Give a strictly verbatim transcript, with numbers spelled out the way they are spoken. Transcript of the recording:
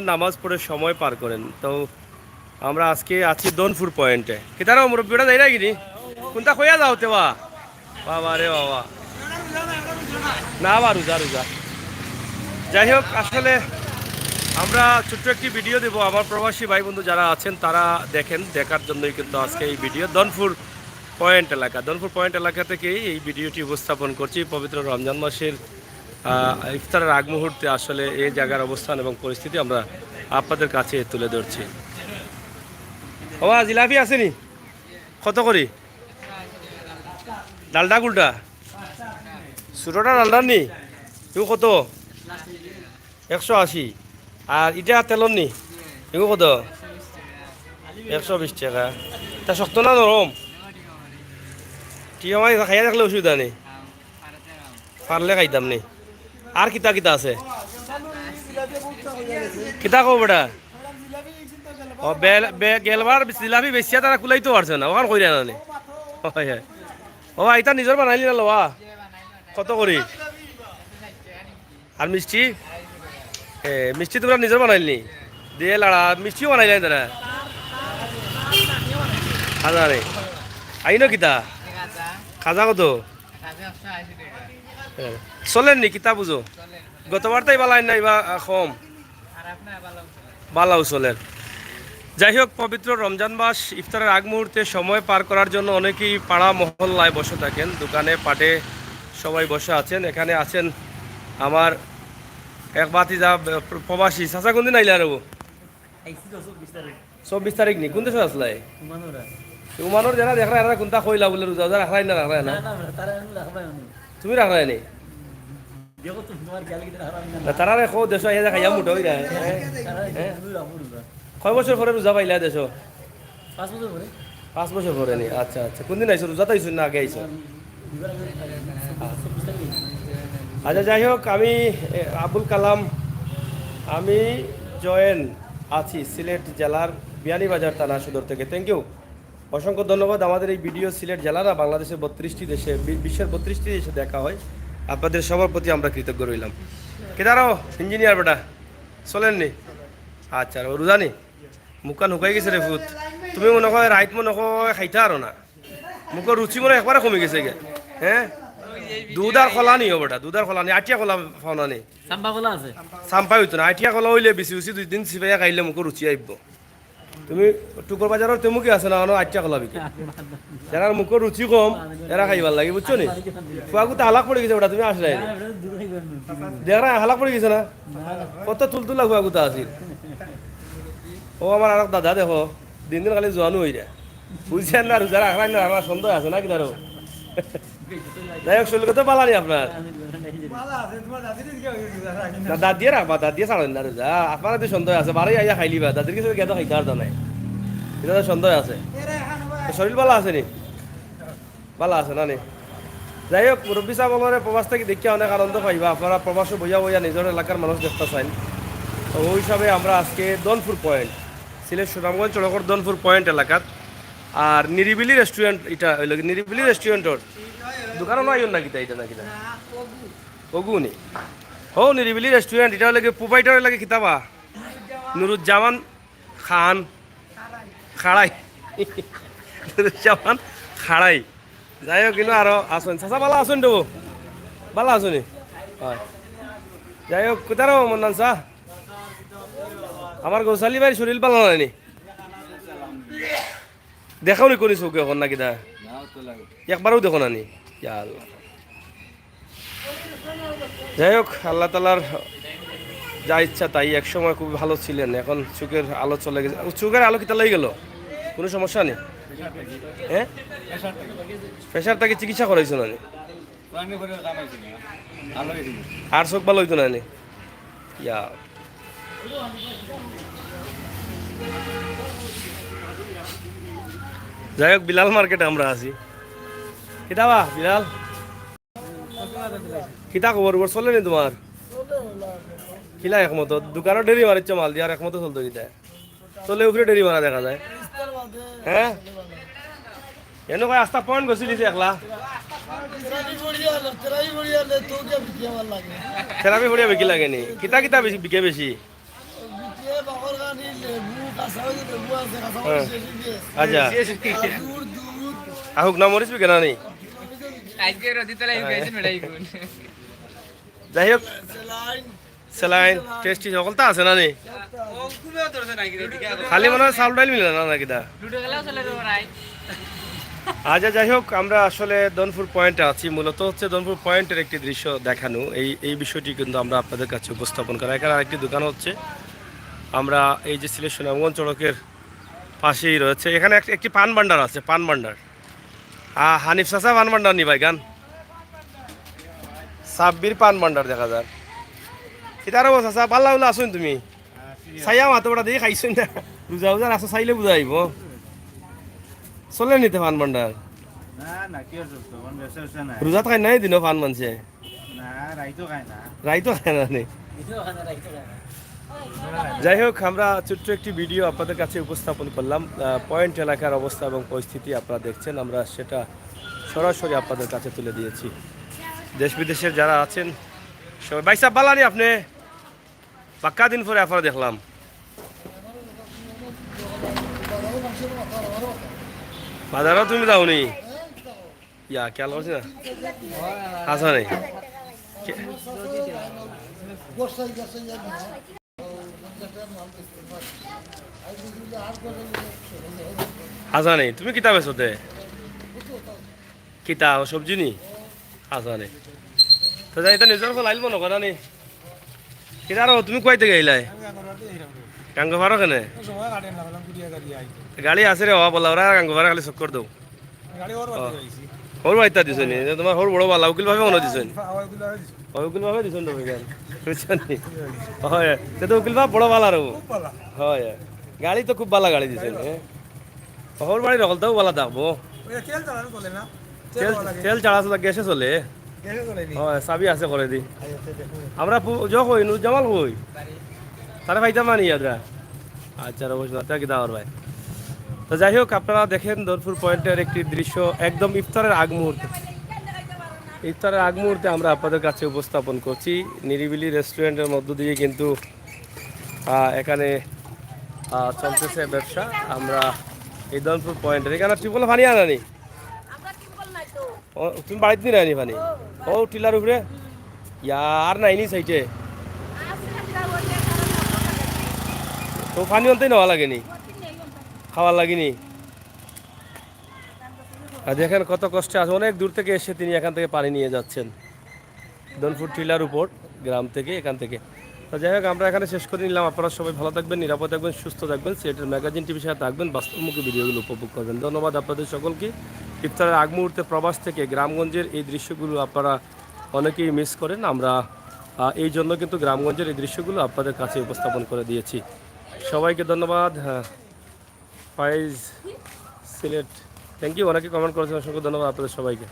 নামাজ পড়ে সময় পার করেন। তো আমরা আজকে আছি দনপুর পয়েন্টে। কিতারো মুরব্বী, ওটা যাই না কিনি? কোনটা কইয়া যাও তেবা? বাবা রে বাবা। না বা, রোজা, রোজা। যাই হোক, আসলে আমরা ছোট্ট একটি ভিডিও দেব। আমার প্রবাসী ভাই বন্ধু যারা আছেন, তারা দেখেন, দেখার জন্যই কিন্তু আজকে এই ভিডিও। দনপুর পয়েন্ট এলাকা, দনপুর পয়েন্ট এলাকা থেকে এই ভিডিওটি উপস্থাপন করছি। পবিত্র রমজান মাসের, আহ, ইফতারের আগ মুহূর্তে আসলে এই জায়গার অবস্থান এবং পরিস্থিতি আমরা আপনাদের কাছে তুলে ধরছি। বাবা, জিলাপি আছেনি? কত করি? ডালডা গুলটা? ছোটটা ডালডার নি? ইউ কত? একশো আশি। আর ইটা তেলর নি? ইউ কত? একশো বিশ টাকা। তা শক্ত না নরম? ঠিক আছে, খাইয়া দেখলে অসুবিধা নেই। পারলে খাইতাম নি। আর কিতা কিতা আছে? কিতা কও বেটা? ও, বেল-, বে-, গেলবার জিলাপি বেচিয়া তারা কুলাইতো পারছে না, ওখান কইরা না নি? হয়, হয়। ও, ইটা নিজর বানাইলি না লওয়া? কত করি? আর মিষ্টি? এ, মিষ্টি তোমরা নিজর বানাইলি নি? দিয়ে লাড়া, মিষ্টিও বানাইলে তারা? খাজা রে। আইনো কিতা? খাজা কত? হ্যাঁ। চলের নি, কিতা বুঝো? গতবার তাই বালা আইন না, ইবা, আহ, কম। বালাও চলের। যাই হোক, পবিত্র রমজান মাস, ইফতারের আগ মুহূর্তে সময় পার করার জন্য অনেকেই পাড়া মহল্লায় বসে থাকেন, দোকানে পাটে সবাই বসে আছেন। এখানে আছেন আমার এক ভাতিজা, আহ, প্র-, প্রবাসী। চাচা, কোনদিন আইলা রে? আইছি তো চব্বিশ তারিখ। চব্বিশ তারিখ নি? কোন দেশো আছলায়? ওমানর। ওমানর যারা দেখরা, এরা কোনটা কইলা বুলে রোজা রোজা রাখরায় না, রাখরায় না? না, না, তারা এমনি রাখবায় উনি। তুমি রাখরায় নি? দেখো তো, তোমার গেলে কি রাখরায় না? না, তারা রে কো দেশো আইয়া যে খাইয়া মোটা অইরা। তারা এমনি রাখবো রোজা। কয় বছর পরে রোজা পাইলা দেশো? পাঁচ বছর পরে। পাঁচ বছর পরে নি? আচ্ছা, আচ্ছা। কোনদিন আইছো? রোজাত আইছো না আগে আইছো? আচ্ছা, যাই হোক, আমি, এ, আবুল কালাম, আমি জয়েন আছি সিলেট জেলার বিয়ানীবাজার থানা সদর থেকে। Thank you। অসংখ্য ধন্যবাদ। আমাদের এই ভিডিও সিলেট জেলা না, বাংলাদেশের বত্রিশটি দেশে, বি-, বিশ্বের বত্রিশটি দেশে দেখা হয়। আপনাদের সবার প্রতি আমরা কৃতজ্ঞ রইলাম। কিতারো ইঞ্জিনিয়ার বেটা, চলের নি? আচ্ছা, রোজা নি? মুখখান হুকাই গেছে রে ফুত। তুমি মনে কয় রাইত মনে কয় খাইতা পারো না। মুখর রুচি মনে একবারে কমি গেছে গিয়া। হ্যাঁ? দুধ আর কলা নিও বেটা, দুধ আর কলা নি, আটিয়া কলা পাও না নি? চাম্পা কলা আছে। চাম্পা অইতো না, আটিয়া কলা অইলে বিচি উচি দুই দিন চিবাইয়া খাইলে মুখর রুচি আইবো। তুমি টুকর বাজারর তেমুকি আছে না, অনো আটিয়া কলা বিকে। যারার মুখর রুচি কম, এরা খাইবার লাগে, বুঝছো নি? ফুয়াগুতা হালাক পড়ি গেছে বেটা, তুমি আসলায় নি। দেখরা হালাক পড়ি গেছে না? কত তুলতুলা ফুয়াগুতা আছিল। ও আমার আরক দাদা দেখো, দিন দিন খালি জোয়ানও অইরা। বুঝছেন না, রোজা রাখরায় না, আমার সন্দেহ আছে না কিতারো? যাই হোক, শরীর কত বালা নি আপনার? না, দাদিয়ে রাখবা, দাদিয়ে ছাড়েন না রোজা। আপনারা তো সন্দেহ আছে, বারোই আইয়া খাইলিবা, দাদির কাছে গেতো খাইতা পারতা নায়। ইটা তো সন্দেহ আছে। তো শরীর বালা আছে নি? বালা আছে না নি? যাই হোক, মুরব্বী সাব অকলরে প্রবাস থাকি দেখিয়া অনেক আনন্দ পাইবা। আপনারা প্রবাসো বইয়া বইয়া নিজর এলাকার মানুষ দেখতা চাইন। তো ওই হিসাবে আমরা আজকে দনপুর পয়েন্ট, সিলেট সুনামগঞ্জ সড়কর দনপুর পয়েন্ট এলাকাত। আর নিরিবিলি রেস্টুরেন্ট, ইটা অইলো কি নিরিবিলি রেস্টুরেন্টর দোকানও নাই না কিতা, ইটা না কিতা? অগু নি। হো, নিরিবিলি রেস্টুরেন্ট, ইটা অইলো কি প্রোপ্রাইটর লাগে কিতা বা? নুরুজ্জামান খান খাড়াই। নুরুজ্জামান খাড়াই। যাই হোক, কিন্তু আরো আছইন। চাচা, বালা আছইন তো? বালা আছইন নি? হয়। যাই হোক, কিতারো মন্নান চা? আমার গৌসালি ভাইর শরীর বালা নায় নি? দেখাও নি কোন চোখে এখন নাকি দা? একবারও দেখো না নি? ইয়া আল্লাহ। যাই হোক, আল্লাহ তাআলার যা ইচ্ছা তাই। এক সময় খুব ভালো ছিলেন, এখন চোখের আলো চলে গেছে। ও, চোখের আলো কিতা লাগি গেল? কোনো সমস্যা নেই? হ্যাঁ? প্রেশার থাকি চিকিৎসা করাইছো না নি? আর চোখ ভালো অইতো না নি? ইয়া। যাই হোক, বিলাল মার্কেটে আমরা আছি। কিতা বা, বিলাল? কিতা খবর? উবার চলে নি তোমার? কিলা একমত? দোকানো ঢেরি মারিচ্ছ মাল দিয়া, আর একমত চলতো কিতা? চলে উপরে ঢেরি মারা দেখা যায়। হ্যাঁ? এনে কয় আস্তা পয়েন্ট গছি দিছে একলা। তেরাবি পড়িয়া বিকি লাগে। তেরাবি পড়িয়া বিকি লাগে নি? কিতা কিতা বেশি, বিকে বেশি? লেবু, কাঁচা হয়ে লেবু আছে, কাঁচা হ্যাঁ। শেষ হয়ে গেছে। আচ্ছা। খেজুর, দুধ, আহুক না মরিচ বিকে না নি? আজকে রোদি তলা হয়ে গেছে বেটাই গুণ। যাই হোক, স্যালাইন। স্যালাইন, টেস্টি সকল তো আছে না নি? ও খুবই ধরছে নাকি রে? খালি মনে হয় চাউল ডাইল মিলে না নাকি দা? লুডো খেলাও চলে রে ভাই। আচ্ছা, যাই হোক, আমরা আসলে ধনপুর পয়েন্টে আছি। মূলত হচ্ছে ধনপুর পয়েন্টের একটি দৃশ্য দেখানো, এই এই বিষয়টি কিন্তু আমরা আপনাদের কাছে উপস্থাপন করা। এখানে আরেকটি দোকান হচ্ছে, আমরা এই যে সিলেট সুনামগঞ্জ সড়কের পাশেই রয়েছে। এখানে এক- একটি পান ভান্ডার আছে, পান ভান্ডার। আহ, হানিফ চাচা পান ভান্ডার নি ভাই গান? সাব্বির পান ভান্ডার দেখা যার। কিতার অবস্থা চাচা, বাল্লা উল্লা আছো নি তুমি? চাইয়া মাতো বড়া দিয়ে খাইছো না? রোজা উজার আছো, চাইলে বুঝা আইব। চলে নিতে পান ভান্ডার? না না, কি আর চলতো, এখন ব্যবসা ব্যবসা নাই। রোজা খাই নাই দিনও পান মানছে? না, রাইতো খায় না। রাইতো খায় না নি। যাই হোক, আমরা ছোট্ট একটি ভিডিও আপনাদের কাছে উপস্থাপন করলাম। আহ, পয়েন্ট এলাকার অবস্থা এবং পরিস্থিতি আপনারা দেখছেন, আমরা সেটা সরাসরি আপনাদের কাছে তুলে দিয়েছি। দেশ বিদেশের যারা আছেন সবাই, ভাই সাহেব, বালা নি আপনি? পাক্কা দিন পরে আপনারা দেখলাম। বাজারও তুমি যাও নি? ইয়া, খেয়াল করছি না। আচ্ছা নি। আচ্ছা নি, তুমি কিতা বেচো তে? কিতা, ও সবজি নি? আচ্ছা নি। তো যাই, এটা নিজর ফল আইল মনে করা নি। কিতা রে, তুমি কই থাকি আইলায়? গাঙ্গোপাড়া কেনে? গাড়ি আছে রে বাবা, বলা ওরা গাঙ্গোপাড়া খালি চক্কর দেও। গাড়ি ওর বাড়ি আইছি। ওর বাড়িতে দিছো নি? যে তোমার ওর বড় বালা, উকিল ভাবে মনে দিছো নি? ওই গুলো দিছি। ওই উকিল ভাবে দিছো নি তুমি গান? বুঝছো নি? হয়, সে তো উকিল ভাব বড় বালা রে। খুব ভালো। হয়, গাড়ি তো খুব বালা গাড়ি দিছো নি, হ্যাঁ? ওর বাড়ির হকলটাও বালা থাকবো। ওই তেল চালানো চলে না। তেল, তেল ছাড়া চলে, গ্যাসে চলে। গ্যাসে চলেনি। হয়, চাবি আছে করে দি। আচ্ছা, দেখুন। আমরা পু-, যো কই, নুরুজ্জামাল কই? তারে পাইতাম না নি আমরা। আচ্ছা, রবশ না, তা কি দাওর ভাই। তো যাই হোক, আপনারা দেখেন ধনপুর পয়েন্টের একটি দৃশ্য, একদম ইফতারের আগ মুহূর্তে। ইফতারের আগ মুহূর্তে আমরা আপনাদের কাছে উপস্থাপন করছি। নিরিবিলি রেস্টুরেন্টের মধ্য দিয়ে কিন্তু, আহ, এখানে, আহ, চলতেছে ব্যবসা। আমরা এই ধনপুর পয়েন্টের এখানে টিউবওয়েল পানি আনা নি। ও, তুমি বাড়িত নি রানি পানি? ও, টিলার উপরে? ইয়া, আর নাই নি সাইডে? তো পানি আনতেই নেওয়া লাগেনি? খাওয়ার লাগেনি? আর দেখেন কত কষ্টে আছে, অনেক দূর থেকে এসে তিনি এখান থেকে পানি নিয়ে যাচ্ছেন। ধনপুর টিলার উপর গ্রাম থেকে, এখান থেকে। তো যাই হোক, আমরা এখানে শেষ করে নিলাম। আপনারা সবাই ভালো থাকবেন, নিরাপদ থাকবেন, সুস্থ থাকবেন, সিলেটের ম্যাগাজিন টিভির সাথে থাকবেন, বাস্তবমুখী ভিডিওগুলো উপভোগ করবেন। ধন্যবাদ আপনাদের সকলকে। ইফতারের আগ মুহূর্তে প্রবাস থেকে গ্রামগঞ্জের এই দৃশ্যগুলো আপনারা অনেকেই মিস করেন। আমরা, আহ, এই জন্য কিন্তু গ্রামগঞ্জের এই দৃশ্যগুলো আপনাদের কাছে উপস্থাপন করে দিয়েছি। সবাইকে ধন্যবাদ। হ্যাঁ, ফাইজ সিলেট, থ্যাংক ইউ। অনেকে কমেন্ট করেছেন, অসংখ্য ধন্যবাদ আপনাদের সবাইকে।